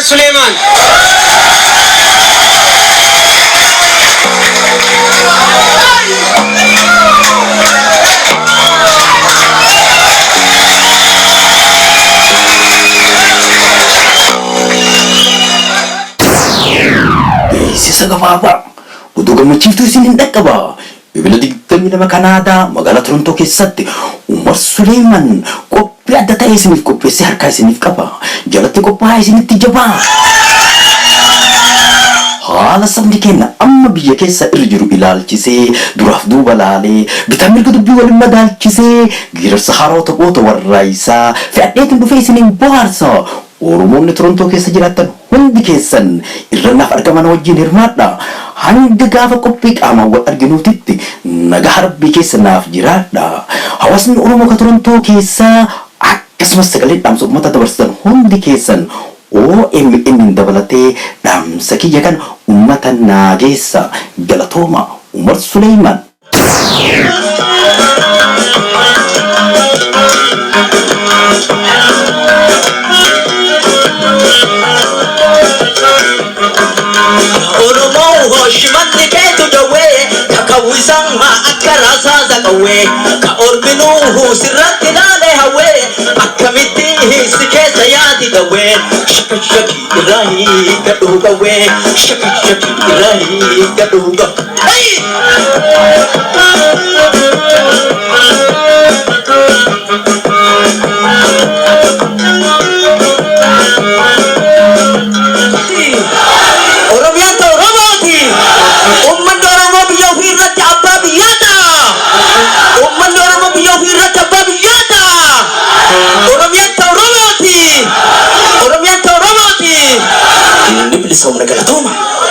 Suleemaan. Beeksisa gabaabaa oduu gammachiiftuu isin hin dhaqqaba. Ebila 22 Kanaadaa magaalaa Torontoo keessatti Umar Suleeman qophii adda ta'e isiniif qopheessee harkaa isiniif qaba. Jalatti qophaa'aa isinitti jabaa. Haala sabni keenya amma biyya keessa irra jiru ilaalchisee duraaf duuba laalee bitaa mirga dubbii waliin madaalchisee geerarsa haarawaa taphoota warraaysaa fe'adheetiin dhufee isiniin bohaarsa. Oromoonni Torontoo keessa jiraattan hundi keessan irrannaaf argaman wajjin hirmaadha. Hanga gaafa qophii qaamaan wal arginuutitti nagaa Rabbii keessa naaf jiraadha. Hawaasni Oromoo ka Torontoo keessaa akkasumas sagalee dhaamsa uummata dabarsitan hundi keessan OMN dabalatee dhaamsa kiyya kana uummata naa geessa. Galatooma Umar Suleeman. Oromoo hoshimanni keetu dawwee kakawwisan maa akka rasaasa qawwee ka orminuu sirratti laalee hawwee akkamitti si keessa yaati dawwee shaka shaki irraa hiikadhu qawwee shaka shaki irraa hiikadhu qawwee. Hey! Oromiyaan ta'u Oromooti. Uummanni Oromoo biyya ofii irratti abbaa biyyaa ta'a. Uummanni Oromoo biyya ofii irratti abbaa biyyaa ta'a. Oromiyaan ta'u Oromooti. Oromiyaan ta'u Oromooti. Inni bilisoomna galatooma.